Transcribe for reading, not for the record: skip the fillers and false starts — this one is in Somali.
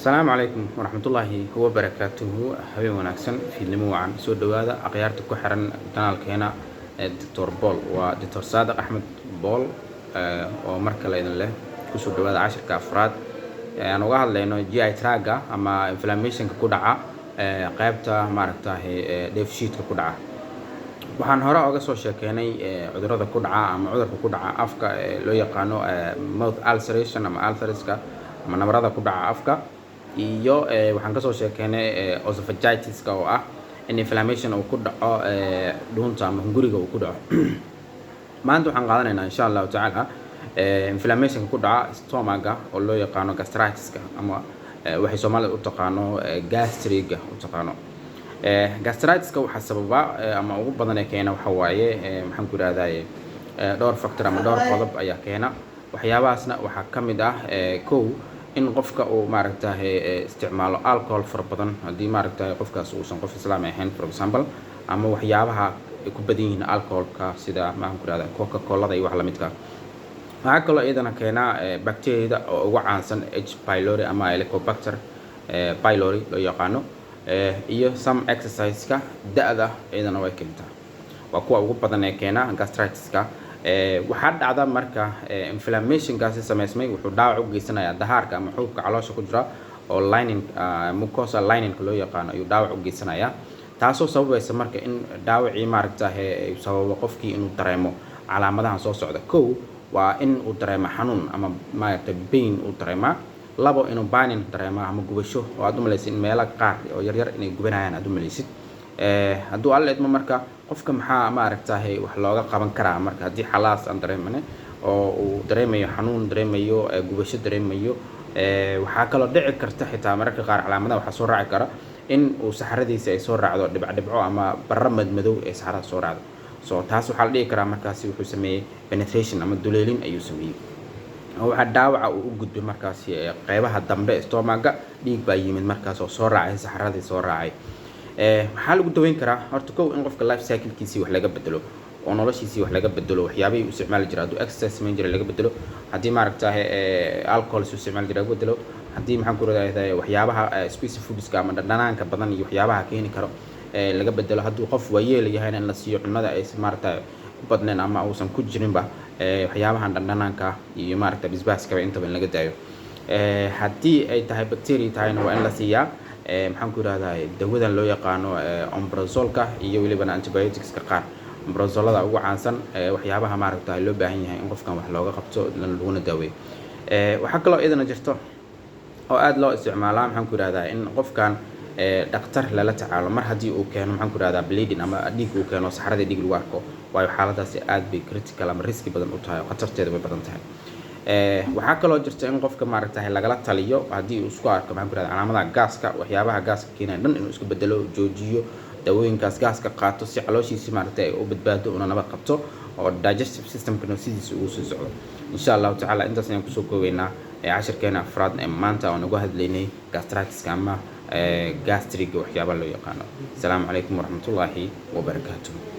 Asalaamu calaykum waraxmatullaahi wabarakaatuhu. Habeen wanaagsan, fiidnimo wacan. Soo dhowaada akhyaarta ku xiran kanaalkeena Doctor Paul. Waa Doctor Saadiq Axmed Bool oo mar kale idin leh kusoo dhowaada cashirka afraad aan uga hadlayno GI tract-ga ama inflammationka ku dhaca qaybta maaragtahay dheefshiidka ku dhaca. Waxaan hore oga soo sheekeynay cudurrada ku dhaca ama cudurka ku dhaca afka ee loo yaqaano mouth ulceration ama ulcers-ka ama nabarada ku dhaca afka, iyo waxaan kasoo sheekeynay oesophagitis-ka oo ah in inflammation uu ku dhaco dhuunta ama hunguriga uu ku dhaco. Maanta waxaan qaadanaynaa, insha Allahu tacaala, inflammationka ku dhaca stomaga oo loo yaqaano gastritis-ka ama waxay Soomaalida u taqaano gastriga u taqaano. Gastritis-ka waxaa sababa ama ugu badan ee keena waxa waaye, maxaan ku ihahdaye, dhowr factor ama dhowr qodob ayaa keena. Waxyaabahaasna waxaa ka mid ah, kow, in qofka uu maaragtahay isticmaalo alcohol fara badan, haddii maaragtahay qofkaas uusan qof Islaami ahayn, for example, ama waxyaabaha ay ku badan yihiin alcoholka, sida, maxaan ku ihahda, Coca Colada iyo wax lamidka. Waxaa kaloo iyadana keena bacteriada oo ugu caansan H pylori ama Helicobacter pylori loo yaqaano, iyo some exercise-ka, da-da iyadana way keentaa. Waa kuwa ugu badan ee keena gastritis-ka. Waxaa dhacda marka inflammationkaasi sameysmay wuxuu dhaawac u geysanayaa dahaarka ama xuubka caloosha ku jira oo lining, mucosa liningka loo yaqaano, ayuu dhaawac u geysanayaa, taasoo sababaysa marka in dhaawacii maaragtahay sababo qofkii inuu dareemo calaamadahan soo socda. Kow, waa in uu dareemo xanuun ama maaragtay pain uu dareemaa. Labo, inuu burning dareemaa ama gubasho oo aad u malaysid in meelo qaar oo yaryar inay gubanayaan aad u malaysid. Hadduu Alla idmo, marka qofka maxaa maaragtahay wax looga qaban karaa? Marka haddii xalaas aan dareemane oo uu dareemayo xanuun, dareemayo gubasho, dareemayo, waxaa kaloo dhici karta xitaa mararka qaar calaamadaha waxaa soo raaci kara in uu saxaradiisa ay soo raacdo dhibcdhibco ama barro madmadow ee saxarada soo raacdo. So taas waxaa la dhihi karaa markaasi wuxuu sameeyey penetration ama duleelin ayuu sameeyey oo waxaa dhaawaca uu u gudbay markaasi qeybaha dambe stomaga. Dhiig baa yimid markaas oo soo raacay saxaradii soo raacay. Waxaa lagu daweyn karaa horta, kow, in qofka life cyclekiisii wax laga bedelo oo noloshiisii wax laga bedelo, waxyaabihii uu isticmaali jiray. Hadduu exercise samayn jiray laga bedelo, haddii maaragtahay alcohol uu isticmaali jiray laga bedelo, haddii, maxaan ku rahdaa, waxyaabaha spicy foodska ama dhadhanaanka badan iyo waxyaabaha keeni karo laga bedelo. Hadduu qof waayeel yahayna, in la siiyo cunnada ay maaragta ku badnayn ama uusan ku jirinba waxyaabahan dhadhanaanka iyo maaragta bisbaaskaba, intaba in laga daayo. Haddii ay tahay bacteria tahayna, waa in la siiyaa, maxaan ku yidhahdaa, dawadan loo yaqaano omeprazolka iyo welibana antibioticska qaar, omeprazolada ugu caansan, waxyaabaha maaragta loo baahan yahay in qofkan wax looga qabto laguna daaweeyo. Waxaa kaloo iyadana jirto oo aada loo isticmaalaa, maxaan ku yidhahdaa, in qofkan dhaktar lala tacaalo mar haddii uu keeno, maxaan ku yidhahdaa, bleeding ama dhiig uu keeno, saxaradii dhiig lagu arko, waayo xaaladaasi aad bay critical ama riski badan u tahay oo khatarteeda way badan tahay. Waxaa kaloo jirta in qofka maaragtahay lagala taliyo haddii uu isku arko, maxaan ku yidhahdaa, calaamadaha gaaska, waxyaabaha gaaska keenaya dhan inuu iska bedelo, joojiyo dawooyinkaas gaaska, qaato si calooshiisi maaragtay ay u badbaado una nabad qabto oo digestive systemkana sidiisa ugu sii socdo. Insha Allahu tacaala, intaas ayaan kusoo koobeynaa cashirkeena afraad ee maanta oon uga hadlaynay gastritis-ka ama gastriga waxyaabaha loo yaqaano. Asalaamu calaykum waraxmatullaahi wabarakaatuh.